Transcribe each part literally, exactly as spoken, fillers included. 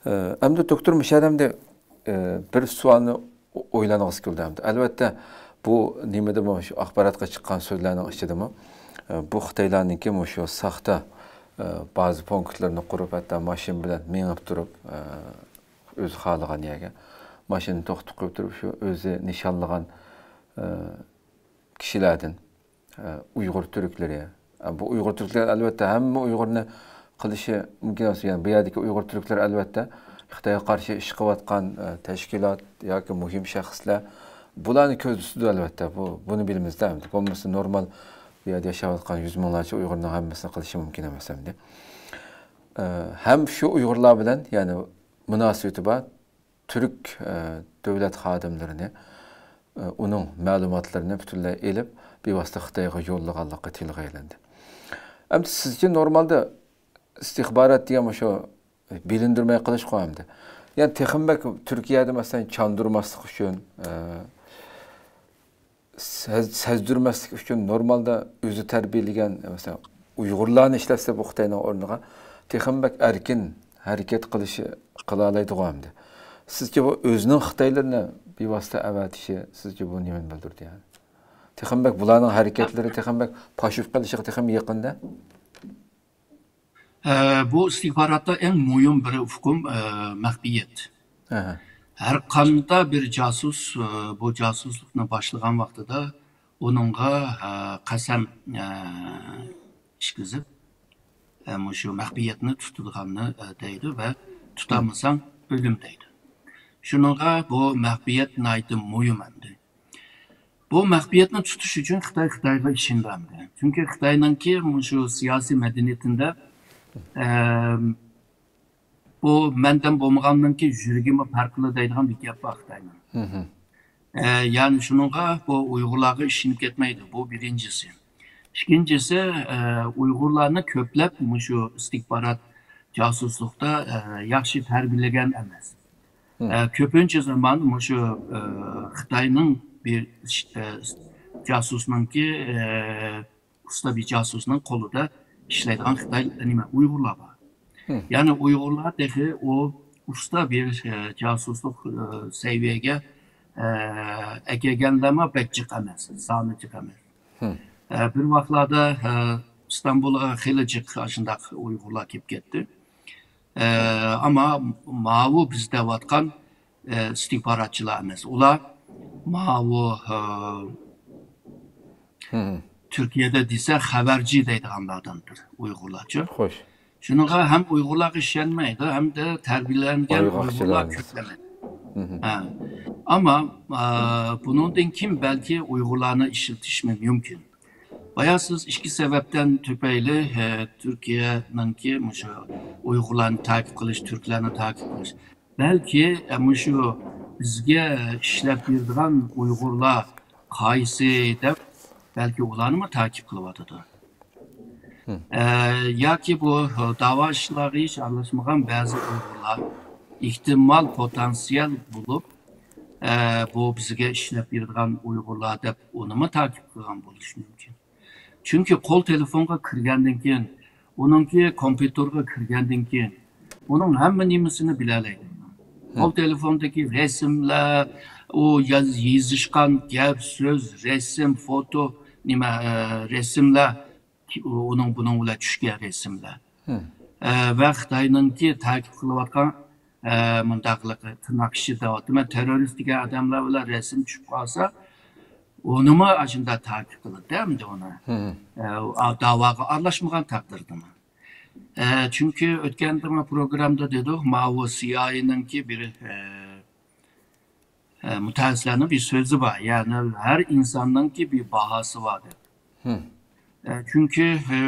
ئەمدى دوكتور مۇشەرەمدە بىر سوئالنى ئويلانغۇسى كېلىدۇ ئەمدى. ئەلۋەتتە، بۇ نېمىدىمۇ، شۇ ئاخباراتقا چىققان سۆزلەرنىڭ ئىچىدىمۇ، بۇ خىتايلارنىڭكى مۇشۇ ساختا بازا پونكىتلىرىنى قۇرۇپ، ھەتتا ماشىنا بىلەن مېڭىپ تۇرۇپ، ئۆزى خالىغان يەرگە ماشىنىنى توختىتىپ قويۇپ تۇرۇپ، شۇ ئۆزى نىشانلىغان كىشىلەردىن، ئۇيغۇر تۈركلىرى. بۇ ئۇيغۇر تۈركلىرى، ئەلۋەتتە، ھەممە ئۇيغۇرنى قىلىشى مۇمكىن ئەمەس. يەنى بۇ يەردىكى ئۇيغۇر تۈركلىرى، ئەلۋەتتە، خىتايغا قارشى ئىش قىلىۋاتقان تەشكىلات ياكى مۇھىم شەخسلەر، بۇلارنى كۆزدە تۇتىدۇ، ئەلۋەتتە. بۇ، بۇنى بىلىمىزدە. بولمىسا نورمال بۇ يەردە ياشاۋاتقان يۈز مىڭلارچە ئۇيغۇرنىڭ ھەممىسىنى قىلىشى مۇمكىن ئەمەس ئەمدى. ھەم شۇ ئۇيغۇرلار بىلەن، يەنى مۇناسىۋىتى بار تۈرك دۆلەت خادىملىرىنى، ئۇنىڭ مەلۇماتلىرىنى پۈتۈنلەي ئېلىپ، بىۋاسىتە خىتايغا يوللىغانلىقى تىلغا ئېلىندى. ئەمدى سىزچە نورمالدا ئىستىخبارات دېگەن مۇشۇ بىلىندۈرمەي قىلىشقۇ ئەمدى. يەنى تېخىمۇ بەك تۈركىيەدە، مەسىلەن، چاندۇرماسلىق ئۈچۈن، سەز-، سەزدۈرمەسلىك ئۈچۈن نورمالدا ئۆزى تەربىيەلىگەن، مەسىلەن، ئۇيغۇرلارنى ئىشلەتسە بۇ خىتاينىڭ ئورنىغا، تېخىمۇ بەك ئەركىن ھەرىكەت قىلىشى، قىلالايدىغۇ ئەمدى. سىزچە بۇ ئۆزىنىڭ خىتايلىرىنى بىۋاسىتە ئەۋەتىشى، سىزچە بۇ نېمىنى بىلدۈرىدۇ يەنى؟ تېخىمۇ بەك بۇلارنىڭ ھەرىكەتلىرى تېخىمۇ بەك پاشۇپ قېلىشىغا تېخىمۇ يېقىندا؟ ئە، بۇ ئىستىخباراتتا ئەڭ مۇھىم بىر ئۇقۇم، ئە، مەخپىيەت. ئەھە. ھەر قانداق بىر جاسۇس، ئە، بۇ جاسۇسلۇقنى باشلىغان ۋاقتىدا ئۇنىڭغا، ئە، قەسەم، ئە، ئىچكۈزۈپ، ئە، مۇشۇ مەخپىيەتنى تۇتىدىغاننى، ئە، دەيدۇ ۋە تۇتالمىساڭ ئۆلۈم دەيدۇ. شۇنىڭغا بۇ مەخپىيەت ناھايىتى مۇھىم ئەمدى. بۇ مەخپىيەتنى تۇتۇش ئۈچۈن خىتاي خىتايغا ئىشىنىدۇ ئەمدى. چۈنكى خىتاينىڭكى مۇشۇ سىياسىي مەدەنىيىتىندە، ئەم، بۇ مەندىن بولمىغاننىڭكى يۈرىكىمۇ پەرقلى دەيدىغان بىر گەپ بار خىتاينىڭ. ئە، يەنى شۇنىڭغا بۇ ئۇيغۇرلارغا ئىشىنىپ كەتمەيدۇ. بۇ بىرىنچىسى. ئىككىنچىسى، ئە، ئۇيغۇرلارنى كۆپلەپ مۇشۇ ئىستىخبارات، جاسۇسلۇقتا، ئە، ياخشى تەربىيەلىگەن ئەمەس. ئە، كۆپىنچە زامان مۇشۇ، ئە، خىتاينىڭ بىر، ئە، جاسۇسنىڭكى، ئە، ئۇستا بىر جاسۇسنىڭ قولىدا ئىشلەيدىغان خىتاي، نېمە، ئۇيغۇرلار بار. يەنى ئۇيغۇرلار تېخى ئۇ ئۇستا بىر، ئە، جاسۇسلۇق، ئە، سەۋىيەگە، ئە، ئەكەلگەنلەرمۇ بەك جىق ئەمەس، سانى جىق ئەمەس. ئە، بىر ۋاقىتلاردا، ئە، ئىستانبۇلغا خېلى جىق ئاشۇنداق ئۇيغۇرلار كېلىپ كەتتى. ئە، ئەمما ماۋۇ بىز دەۋاتقان، ئە، ئىستىخباراتچىلار ئەمەس. ئۇلار ماۋۇ، ئە، تۈركىيەدە دېسە خەۋەرچى دەيدىغانلارداندۇر ئۇيغۇرلارچۇ. خوش. شۇنىڭغا ھەم ئۇيغۇرلارغا ئىشەنمەيدۇ، ھەمدە تەربىيەلەنگەن ئۇيغۇرلار كۆپلىمەيدۇ. ھە. ئەمما، ئە، بۇنىڭدىن كېيىن بەلكى ئۇيغۇرلارنى ئىشلىتىشمۇ مۇمكىن. بايا سىز ئىككى سەۋەبتىن تۈپەيلى، ئە، تۈركىيەنىڭكى مۇشۇ ئۇيغۇرلارنى تاقىپ قىلىش، تۈركلەرنى تاقىپ قىلىش. بەلكى، ئە، مۇشۇ بىزگە ئىشلەپ بېرىدىغان ئۇيغۇرلار قايسى دەپ، بەلكى ئۇلارنىمۇ تاقىپ قىلىۋاتىدۇ. ئە، ياكى بۇ داۋا ئىشلارغا ھېچ ئارىلاشمىغان بەزى ئۇيغۇرلار ئېھتىمال پوتېنسىيال بولۇپ، ئە، بۇ بىزگە ئىشلەپ بېرىدىغان ئۇيغۇرلار دەپ ئۇنىمۇ تاقىپ قىلغان بولۇشى مۇمكىن. چۈنكى قول تېلېفونغا كىرگەندىن كېيىن، ئۇنىڭكى كومپيۇتېرغا كىرگەندىن كېيىن، ئۇنىڭ ھەممە نېمىسىنى بىلەلەيدۇ. قول تېلېفوندىكى رەسىملەر، ئۇ ياز-، يېزىشقان گەپ، سۆز، رەسىم، فوتو، نېمە، ئە، رەسىملەر، ئۇنىڭ بۇنىڭ بىلەن چۈشكەن رەسىملەر. ئە، ۋە خىتاينىڭكى تەكىت قىلىۋاتقان، ئە، مۇنداقلىقى، تىرناق ئىچىدە دەۋاتىمەن، تېررورىست دېگەن ئادەملەر بىلەن رەسىم چۈشۈپ قالسا، ئۇنىمۇ ئاشۇنداق تەكىت قىلىدۇ ئەمدى ئۇنى. ئە، ئۇ ئا-، داۋاغا ئارىلاشمىغان تەقدىردىمۇ. ئە، چۈنكى ئۆتكەندىمۇ پروگراممىدا دېدۇق، ماۋۇ سىئايېنىڭكى بىر، ئە، ئە، مۇتەخەسسىسلەرنىڭ بىر سۆزى بار، يەنى ھەر ئىنساننىڭكى بىر باھاسى بار دەپ. ئە، چۈنكى، ئە،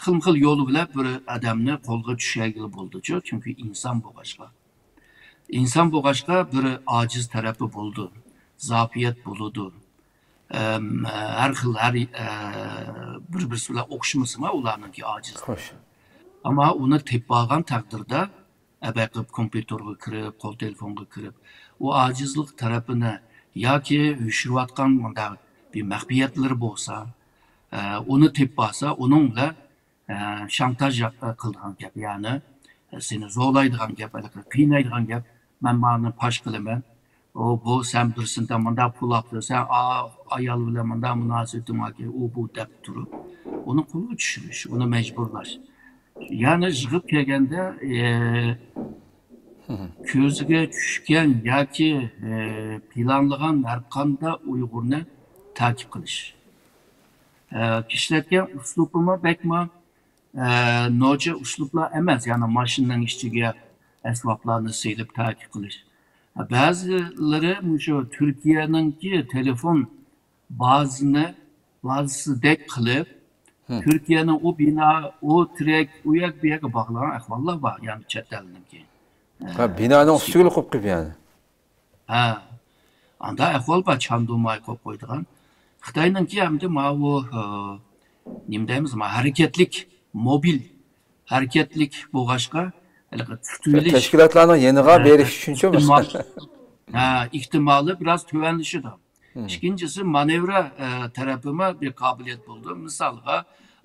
خىلمۇ خىل يولى بىلەن بىر ئادەمنى قولغا چۈشۈرگىلى بولىدۇچۇ، چۈنكى ئىنسان بولغاچقا. ئىنسان بولغاچقا بىر ئاجىز تەرەپى بولىدۇ، زاپىيەت بولىدۇ. ئەم، ھەر خىل، ھەر، ئە، بىر-بىرسى بىلەن ئوخشىمىسىمۇ ئۇلارنىڭكى ئاجىزلىقى. خوش. ئەمما ئۇنى تېپىۋالغان تەقدىردە، ئەبەقىپ كومپيۇتېرغا كىرىپ، قول تېلېفونغا كىرىپ، ئۇ ئاجىزلىق تەرەپىنى ياكى يوشۇرۇۋاتقان مۇنداق بىر مەخپىيەتلىرى بولسا، ئە، ئۇنى تېپىپ ئالسا، ئۇنىڭ بىلەن، ئە، شانتاژ يا-، قىلىدىغان گەپ. يەنى، سېنى زورلايدىغان گەپ، ھېلىقى قىينايدىغان گەپ. مەن مانا پاش قىلىمەن. ئۇ، بۇ سەن بىرسىدىن مۇنداق پۇل ئاپتۇ، سەن ئا-، ئايال بىلەن مۇنداق مۇناسىۋىتىڭ باركەن، ئۇ بۇ دەپ تۇرۇپ، ئۇنى قولغا چۈشۈرۈش، ئۇنى مەجبۇرلاش. يەنى يىغىپ كەلگەندە، ئى، كۆزىگە چۈشكەن ياكى، ئى، پىلانلىغان ھەر قانداق ئۇيغۇرنى تەقىب قىلىش. ئى، ئىشلەتكەن ئۇسلۇبىمۇ بەكمۇ، ئى، نوچى ئۇسلۇبلار ئەمەس، يەنى ماشىنىنىڭ ئىچىگە ئەسۋابلارنى سېلىپ تەقىب قىلىش. بەزىلىرى مۇشۇ تۈركىيەنىڭكى تېلېفون بازىنى، بازىسىدەك قىلىپ، تۈركىيەنىڭ ئۇ بىنا، ئۇ تىرەك، ئۇ يەر، بۇ يەرگە باغلىغان ئەھۋاللار بار، يەنى چەت ئەلنىڭكى. ھە، بىنانىڭ ئۈستىگىلا قويۇپ قويۇپ يەنى. ھە. ئاندا ئەھۋال بار، چاندۇرماي قويۇپ قويىدىغان. خىتاينىڭكى ئەمدى ماۋۇ، ئە، نېمە دەيمىز، ما ھەرىكەتلىك، موبىل ھەرىكەتلىك بولغاچقا، ھېلىقى تۇتۇۋېلىش، تەشكىلاتلارنىڭ يېنىغا ھە، بېرىش ئۈچۈنچۇ ئېھتىمال، مۇشۇ؟ ھە، ئېھتىمالى بىراز تۆۋەنلىشىدۇ. مم. ئىككىنچىسى، مانېۋرا، ئە، تەرەپىمۇ بىر قابىلىيەت بولىدۇ. مىسالغا،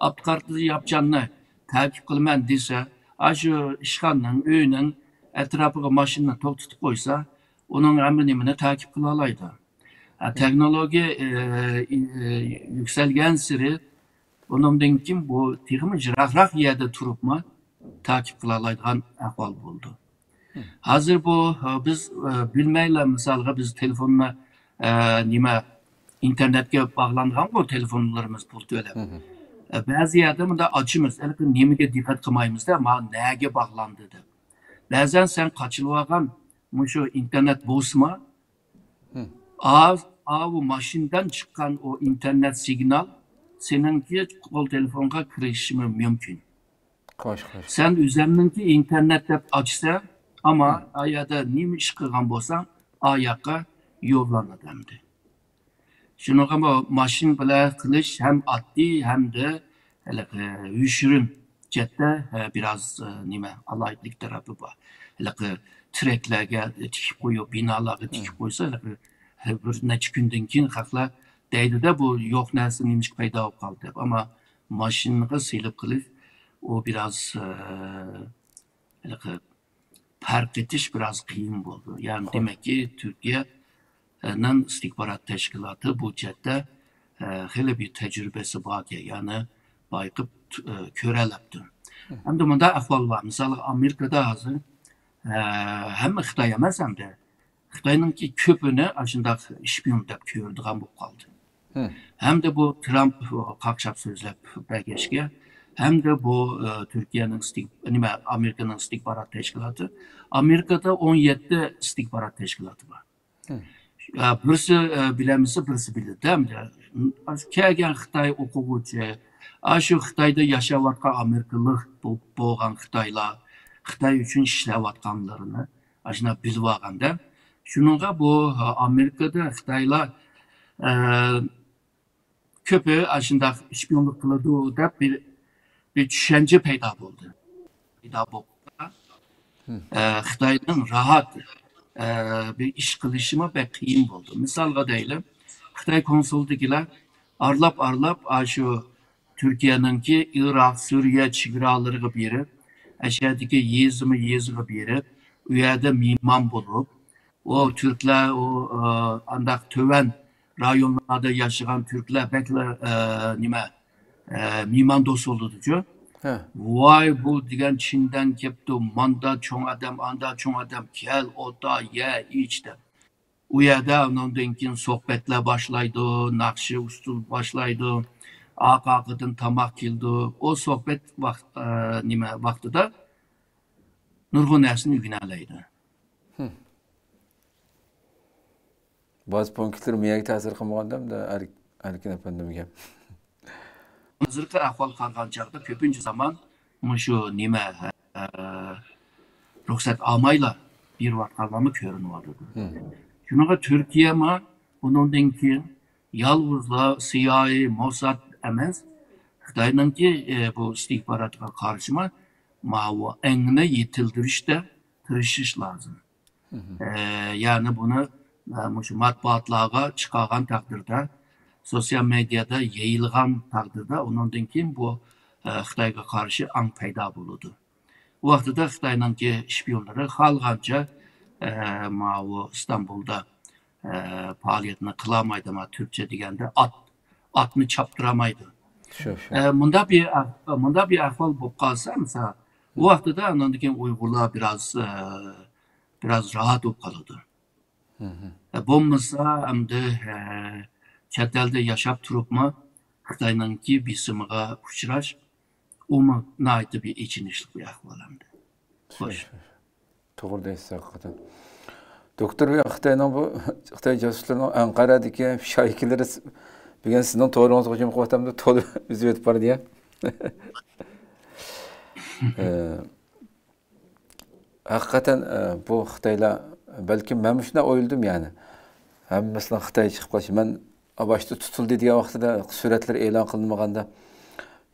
ئابدۇقادىر ياپچاننى تەقىب قىلىمەن دېسە، ئاشۇ ئىشخانىنىڭ، ئۆينىڭ ئەتراپىغا ماشىنىنى توختىتىپ قويسا، ئۇنىڭ ھەممە نېمىنى تەقىب قىلالايدۇ. ھە، تېخنولوگىيە، ئى، ئى، يۈكسەلگەنسېرى، ئۇنىڭدىن كېيىن بۇ تېخىمۇ يىراقراق يەردە تۇرۇپمۇ تەقىب قىلالايدىغان ئەھۋال بولىدۇ. ھازىر بۇ، ئە، بىز، ئە، بىلمەيلا، مىسالغا، بىز تېلېفوننى، ئە، نېمە، ئىنتېرنېتكە باغلانغانغۇ تېلېفونلىرىمىز پۇل تۆلەپ. ئە، بەزى يەردە مۇنداق ئاچىمىز، ھېلىقى نېمىگە دىققەت قىلمايمىز-دە، ما نەگە باغلاندى دەپ. بەزەن سەن قاچىلىۋالغان مۇشۇ ئىنتېرنېت بولسىمۇ، ئا-، ئاۋۇ ماشىنىدىن چىققان ئۇ ئىنتېرنېت سىگنال سېنىڭكى قول تېلېفونغا كىرىشىمۇ مۇمكىن. خوش، خوش. سەن ئۆزۈڭنىڭكى ئىنتېرنېت دەپ ئاچىسەن، ئەمما ئا يەردە نېمە ئىش قىلغان بولساڭ، ئا ياققا يوللىنىدۇ ئەمدى. شۇنىڭغا بۇ ماشىنا بىلەن قىلىش ھەم ئاددىي، ھەمدە ھېلىقى يوشۇرۇن جەھەتتە، ھە، بىراز، ئە، نېمە، ئالاھىدىلىك تەرەپى بار. ھېلىقى تىرەكلەرگە تىكىپ قويۇپ، بىنالارغا تىكىپ قويسا، ھېلىقى، ھە، بىر نەچچە كۈندىن كېيىن خەقلەر دەيدۇ-دە، بۇ يوق نەرسە نېمىشقا پەيدا بولۇپ قالدى دەپ. ئەمما ماشىنىغا سېلىپ قىلىش، ئۇ بىراز، ئە، ھېلىقى پەرق ئېتىش بىراز قىيىن بولىدۇ. يەنى، دېمەككى، تۈركىيەنىڭ ئىستىخبارات تەشكىلاتى بۇ جەھەتتە، ئە، خېلى بىر تەجرىبىسى باركەن، يەنى بايقىپ، ئە، كۆرەلەپتۇ. ئەمدى مۇنداق ئەھۋال بار. مىسالغا، ئامېرىكىدا ھازىر، ئە، ھەممە خىتاي ئەمەس ئەمدى. خىتاينىڭكى كۆپىنى ئاشۇنداق شپىيون دەپ كۆرىدىغان بولۇپ قالدى. ھەمدە بۇ ترامپ قاقشاپ سۆزلەپ بەرگەچكە، ھەمدە بۇ، ئە، تۈركىيەنىڭ ئىستىك-، نېمە، ئامېرىكىنىڭ ئىستىخبارات تەشكىلاتى، ئامېرىكىدا ئون يەتتە ئىستىخبارات تەشكىلاتى بار. ئە، بىرسى، ئە، بىلەلمىسە، بىرسى بىلىدۇ-دە. ئەمدى ئاشۇ كەلگەن خىتاي ئوقۇغۇچى، ئاشۇ خىتايدا ياشاۋاتقان ئامېرىكىلىق بو-، بولغان خىتايلار، خىتاي ئۈچۈن ئىشلەۋاتقانلىرىنى ئاشۇنداق بىلىۋالغاندا، شۇنىڭغا بۇ، ئە، ئامېرىكىدا خىتايلار، ئە، كۆپى ئاشۇنداق شپىيونلۇق قىلىدۇ دەپ بىر، بىر چۈشەنچە پەيدا بولدى. پەيدا بولۇپ، ئە، خىتاينىڭ راھەت، ئە، بىر ئىش قىلىشىمۇ بەك قىيىن بولدى. مىسالغا دەيلى، خىتاي كونسۇلىدىكىلەر ئارىلاپ-ئارىلاپ ئاشۇ تۈركىيەنىڭكى ئىراق، سۈرىيە چېگرالىرىغا بېرىپ، ئەشەدىكى يېزىمۇ يېزىغا بېرىپ، ئۇ يەردە مېھمان بولۇپ، ئۇ تۈركلەر، ئۇ، ئە، ئانداق تۆۋەن رايونلاردا ياشىغان تۈركلەر بەكلا، ئە، نېمە، ئە، مېھماندوست بولىدۇچۇ. ۋاي، بۇ دېگەن چىندەن كەپتۇ، ماندا چوڭ ئادەم، ئاندا چوڭ ئادەم، كەل، ئولتۇر، يە، ئىچ دەپ. ئۇ يەردە ئۇنىڭدىن كېيىن سۆھبەتلەر باشلايدۇ، ناخشا ئۇسسۇل باشلايدۇ، ئارقا-ئارقىدىن تاماق كېلىدۇ. ئۇ سۆھبەت ۋاقىت، ئە، نېمە، ۋاقتىدا نۇرغۇن نەرسىنى ئۆگىنەلەيدۇ. باز پونكىتلىرى مېيەگە تەسىر قىلمىغاندا، ئەمدى ئەر-، ئەركىن ئەپەندىمگە. ھازىرقى ئەھۋال قارىغان چاغدا كۆپىنچە زامان مۇشۇ نېمە، ئە، رۇخسەت ئالمايلا بېرىۋاتقانلارمۇ كۆرۈنۈۋاتىدۇ. شۇنىڭغا تۈركىيەمۇ ئۇنىڭدىن كېيىن يالغۇزلا سىيائىي، موساد ئەمەس، خىتاينىڭكى، ئە، بۇ ئىستىخباراتىغا قارشىمۇ ماۋۇ ئەڭنى يېتىلدۈرۈشتە تىرىشىش لازىم. ئە، يەنى بۇنى، ئە، مۇشۇ مەتبۇئاتلارغا چىقارغان تەقدىردە، سوتسىيال مېدىيادا يېيىلغان تەقدىردە، ئۇنىڭدىن كېيىن بۇ، ئە، خىتايغا قارشى ئاڭ پەيدا بولىدۇ. ئۇ ۋاقتىدا خىتاينىڭكى شپىيونلىرى خالىغانچە، ئە، ماۋۇ ئىستانبۇلدا، ئە، پائالىيەتنى قىلالمايدۇ، ما تۈركچە دېگەندە ئات، ئاتنى چاپتۇرالمايدۇ. شۇ، شۇ. ئە، مۇنداق بىر ئەھ-، مۇنداق بىر ئەھۋال بولۇپ قالسا، مىسال، ئۇ ۋاقتىدا ئاندىن كېيىن ئۇيغۇرلار بىراز، ئە، بىراز راھەت بولۇپ قالىدۇ. ئە، بولمىسا ئەمدى، ئە، چەت ئەلدە ياشاپ تۇرۇپمۇ خىتاينىڭكى بېسىمىغا ئۇچراش، ئۇمۇ ناھايىتى بىر ئېچىنىشلىق بىر ئەھۋال ئەمدى. خوش. توغرا دەيسىز ھەقىقەتەن. دوكتور، بۇ خىتاينىڭ بۇ، خىتاي جاسۇسلىرىنىڭ ئەنقەرەدىكى شايكىلىرى س-، بۈگۈن سىزنىڭ تورىڭىزغا ھۇجۇم قىلىۋاتامدۇ، تولا ئۈزۈۋېتىپ بارىدۇ يا. ئە، ھەقىقەتەن، ئە، بۇ خىتايلار، بەلكىم مەنمۇ شۇنداق ئويلىدىم يەنى. ھەممىسىنىڭ خىتاي چىقىپ قېلىشى. مەن باشتا تۇتۇلدى دېگەن ۋاقتىدا سۈرەتلىرى ئېلان قىلىنمىغاندا،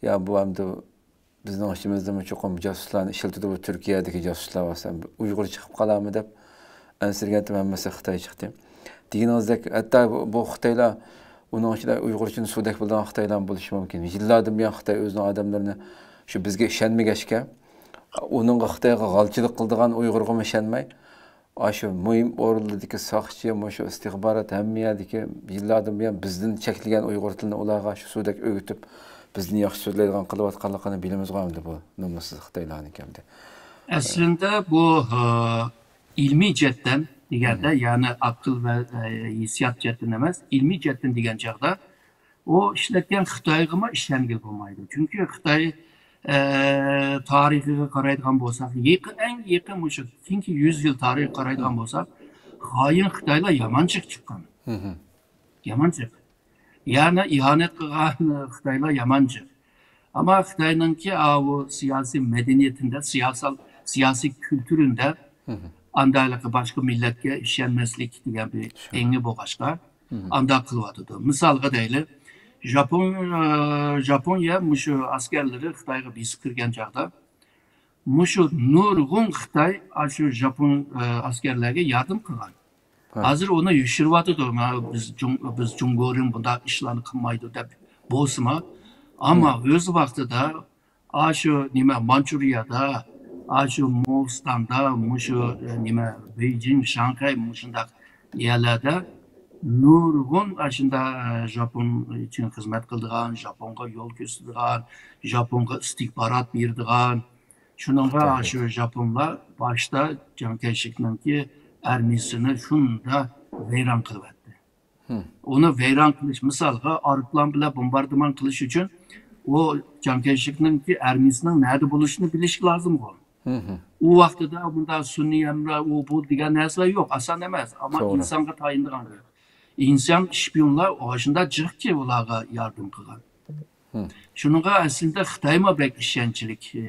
يا بۇ ئەمدى بىزنىڭ ئىچىمىزدىمۇ چوقۇم جاسۇسلارنى ئىشلىتىدۇ، بۇ تۈركىيەدىكى جاسۇسلار بارسا ئۇيغۇر چىقىپ قالارمۇ دەپ ئەنسىرىگەنتىم، ھەممىسى خىتاي چىقتى. دېگىنىڭىزدەك، ھەتتا بۇ، بۇ خىتايلار، ئۇنىڭ ئىچىدە ئۇيغۇرچىنى سۇدەك بىلىدىغان خىتايلارمۇ بولۇشى مۇمكىن. يىللاردىن بۇيان خىتاي ئۆزىنىڭ ئادەملىرىنى شۇ بىزگە ئىشەنمىگەچكە، ئۇنىڭغا، خىتايغا غالچىلىق قىلىدىغان ئۇيغۇرغىمۇ ئىشەنمەي، ئاشۇ مۇھىم ئورۇنلىرىدىكى ساقچى، مۇشۇ ئىستىخبارات، ھەممە يەردىكى يىللاردىن بۇيان بىزدىن چەكلىگەن ئۇيغۇر تىلىنى ئۇلارغا شۇ سۇدەك ئۆگىتىپ، بىزدىن ياخشى سۆزلەيدىغان قىلىۋاتقانلىقىنى بىلىمىزغۇ ئەمدى بۇ نومۇسسىز خىتايلارنىڭكى ئەمدى. ئەسلىندە بۇ، ئە، ئىلمىي جەھەتتىن دېگەندە، يەنى ئەقىل ۋە، ئە، ھېسسىيات جەھەتتىن ئەمەس، ئىلمىي جەھەتتىن دېگەن چاغدا، ئۇ ئىشلەتكەن خىتايغىمۇ ئىشەنگىلى بولمايدۇ. چۈنكى خىتاي، ئە، تارىخىغا قارايدىغان بولساق، يېقىن، ئەڭ يېقىن مۇشۇ كېيىنكى يۈز يىل تارىخىغا قارايدىغان بولساق، خائىن خىتايلار يامان جىق چىققان. يامان جىق. يەنى ئىھانەت قىلغان خىتايلار يامان جىق. ئەمما خىتاينىڭكى ئاۋۇ سىياسىي مەدەنىيىتىندە، سىياسال-، سىياسىي كۈلتۈرىندە ئانداقلىقى باشقا مىللەتكە ئىشەنمەسلىك دېگەن بىر ئېڭى بولغاچقا، ئانداق قىلىۋاتىدۇ. مىسالغا دەيلى، ژاپون-، ئە، ژاپونىيە مۇشۇ ئەسكەرلىرى خىتايغا بېسىپ كىرگەن چاغدا، مۇشۇ نۇرغۇن خىتاي ئاشۇ ژاپون، ئە، ئەسكەرلەرگە ياردەم قىلغان. ھازىر ئۇنى يوشۇرۇۋاتىدۇ. مانا بىز جۇڭ-، بىز جۇڭگورېڭ بۇنداق ئىشلارنى قىلمايدۇ دەپ بولسىمۇ، ئەمما ئۆز ۋاقتىدا ئاشۇ نېمە مانچۇرىيەدە، ئاشۇ موغۇلىستاندا، مۇشۇ، ئە، نېمە بېيجىڭ، شاڭخەي مۇشۇنداق يەرلەردە نۇرغۇن ئاشۇنداق، ئە، ژاپون ئۈچۈن خىزمەت قىلىدىغان، ژاپونغا يول كۆرسىتىدىغان، ژاپونغا ئىستىخبارات بېرىدىغان، شۇنىڭغا شۇ ژاپونلار باشتا جاڭ كەيشىكنىڭكى ئارمىيىسىنى شۇنداق ۋەيران قىلىۋەتتى. ئۇنى ۋەيران قىلىش، مىسالغا، ئايروپىلان بىلەن بومباردىمان قىلىش ئۈچۈن ئۇ جاڭ كەيشىكنىڭكى ئارمىيىسىنىڭ نەدە بولۇشىنى بىلىشى لازىمغۇ. ئۇ ۋاقتىدا بۇنداق سۈنئىي ھەمراھ، ئۇ بۇ دېگەن نەرسىلەر يوق، ئاسان ئەمەس. ئەمما ئىنسانغا تايىنىدىغان گەپ. ئىنسان شپىيونلار ئاشۇنداق جىقكى ئۇلارغا ياردەم قىلغان. شۇنىڭغا ئەسلىدە خىتايمۇ بەك ئىشەنچلىك، ئە،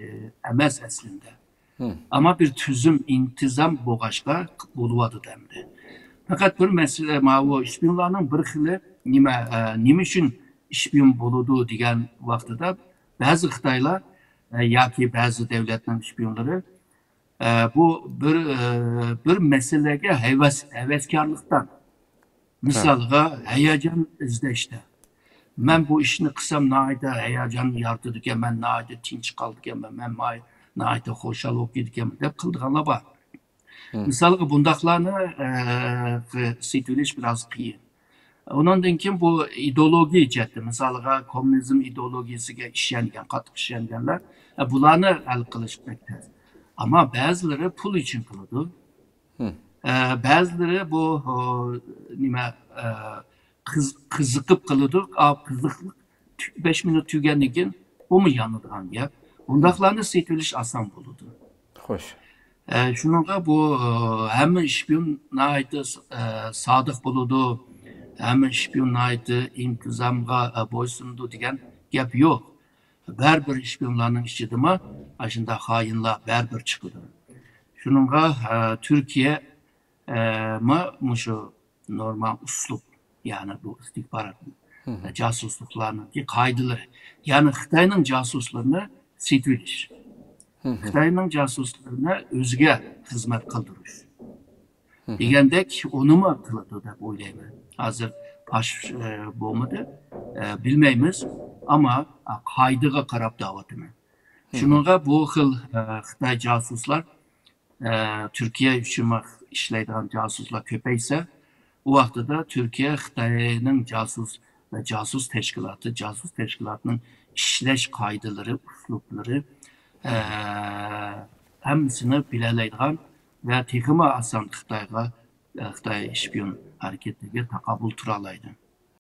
ئەمەس ئەسلىدە. ئەمما بىر تۈزۈم، ئىنتىزام بولغاچقا بولۇۋاتىدۇ ئەمدى. پەقەت بىر مەسىلە، ماۋۇ شپىيونلارنىڭ بىر خىلى نېمە، ئە، نېمە ئۈچۈن شپىيون بولىدۇ دېگەن ۋاقتىدا بەزى خىتايلار، ئە، ياكى بەزى دۆلەتنىڭ شپىيونلىرى، ئە، بۇ بىر، ئە، بىر مەسىلىگە ھەۋەس، ھەۋەسكارلىقتان، مىسالغا، ھەياجان ئىزدەشتە. مەن بۇ ئىشنى قىلسام ناھايىتى ھەياجان يارىتىدىكەنمەن، ناھايىتى تىنچ قالىدىكەنمەن، مەن ماي-، ناھايىتى خۇشال بولۇپ كېتىدىكەنمەن دەپ قىلىدىغانلار بار. مىسالغا، بۇنداقلارنى، ئە، قى-، سېتىۋېلىش بىراز قىيىن. ئۇنىڭدىن كېيىن بۇ ئىدېئولوگىيە جەھەتتە، مىسالغا، كوممۇنىزم ئىدېئولوگىيەسىگە ئىشەنگەن، قاتتىق ئىشەنگەنلەر، ئە، بۇلارنى ھەل قىلىش بەك تەس. ئەمما بەزىلىرى پۇل ئۈچۈن قىلىدۇ. ئە، بەزىلىرى بۇ، ئۇ، نېمە، ئە، قىز-، قىزىقىپ قىلىدۇ. ئا، قىزىقلىق تۈ-، بەش مىنۇت تۈگىگەندىن كېيىن ئۇمۇ يانىدىغان گەپ. ئۇنداقلارنى سېتىۋېلىش ئاسان بولىدۇ. خوش. ئە، شۇنىڭغا بۇ، ئە، ھەممە شپىيون ناھايىتى س-، ئە، سادىق بولىدۇ، ھەممە شپىيون ناھايىتى ئىنتىزامغا، ئە، بويسۇنىدۇ دېگەن گەپ يوق. بەرىبىر شپىيونلارنىڭ ئىچىدىمۇ ئاشۇنداق خائىنلار بەرىبىر چىقىدۇ. شۇنىڭغا، ئە، تۈركىيە، ئە، ما-، مۇشۇ نورمال ئۇسلۇب، يەنى بۇ ئىستىخبارات، جاسۇسلۇقلارنىڭكى قائىدىلىرى. يەنى خىتاينىڭ جاسۇسلىرىنى سېتىۋېلىش. خىتاينىڭ جاسۇسلىرىنى ئۆزىگە خىزمەت قىلدۇرۇش. دېگەندەك ئۇنىمۇ قىلىدۇ دەپ ئويلايمەن. ھازىر پاش، ئە، بولمىدى. ئە، بىلمەيمىز. ئەمما، ئە، قائىدىگە قاراپ دەۋاتىمەن. شۇنىڭغا بۇ خىل خىتاي جاسۇسلار، تۈركىيە ئۈچۈن ئىشلەيدىغان جاسۇسلار كۆپەيسە، ئۇ ۋاقتىدا تۈركىيە خىتاينىڭ جاسۇس ۋە جاسۇس تەشكىلاتى، جاسۇس تەشكىلاتىنىڭ ئىشلەش قائىدىلىرى، ئۇسلۇبلىرى، ھەممىسىنى بىلەلەيدىغان ۋە تېخىمۇ ئاسان خىتايغا، خىتاي شپىيون ھەرىكىتىگە تاقابىل تۇرالايدۇ.